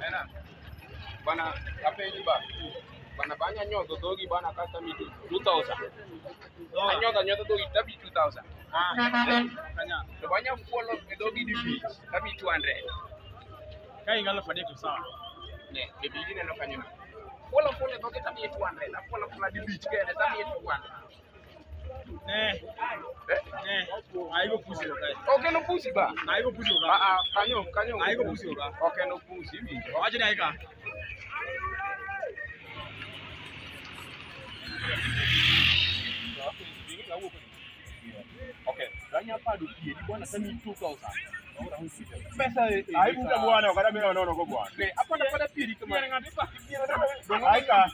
Ena. Bana apenji ba. Bana banya nyodho dhogi bana kasta mi 2000. Anyodho anyodha dhogi tabi 2000. Ah, kanya. To banya fuolo e dhogi di bich tabi 200. Ka ingalo fadek to sawa. Ne, be bi gineno kanyo no. Fuolo fuolo e dhogi tabi 200. Afuolo fuolo di bich kende tabi 200. Ne, Eh? ne. Aigo pusi lo kae. Ok en opusi ba. Aigo pusi lo Ah ka. ah, kanyo kanyo. Aigo pusi lo ka. Ok en opusi iwinjo. Wacho ni aika. Okay, ranya pado pieri bwana tami 2000. Pesa Aibuka bwana wakati mimi naona kwa bwana. Ne, hapana pada pieri kama. Aika.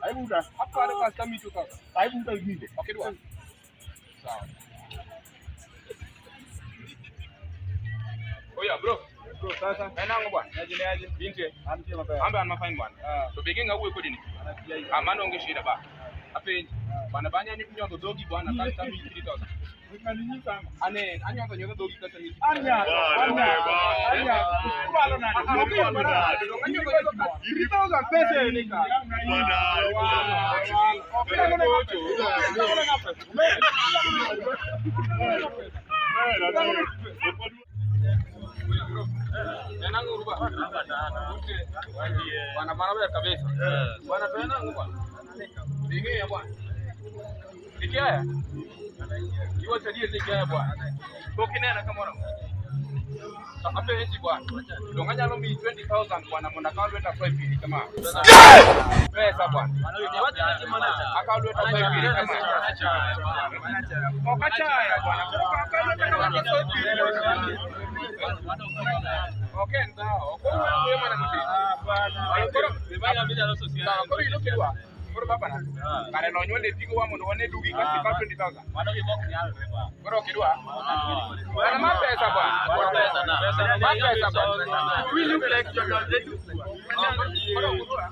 Aibuka. Hapana kwa tami 2000. Aibuka ingine. Okay, dwa. Sawa. Oya bro. Bro sasa Enango bwana. aje aje. Binti. Amtie mapema. Ambe an mafine bwana. Ah. To bege ngawuoyo kodi ni. Anatia Ah, mano onge shida ba. Apenji. Bwana banya ni nyodho dhogi bwana kasta mi 3000. Ngani Ane anyodho nyodho dhogi kasta mi 3000. Anya, anya, anya. Kubalo nani? Kubalo nani? 3000 pesa ni ka. Bwana, Enango ruba. Bwana bwana ber kabisa. Bwana to enango bwana. Ing'eya bwana. Ikiaya? Iwacho adier ni ikiaya bwana. Pok inena kamoro. To apenji bwana. Donge anyalo miyi 20,000 bwana mondo akaw lweta asoe piri kama. Pesa bwana. Akaw lweta asoe piri kama. Ok achaya bwana. Koro akaw lweta kama asoe piri. Ok en dhawo. Ok owuoyo awuoya mana matin. Koro sawa, koro ilo kidwa. Koro babana. Kare nonywole e pigowa mondo wane dugi kasto ikaw 20,000. Koro ok idwa? Bwana ma pesa bwana. Ma pesa bwana. We look like you are ready. Koro ok udwa?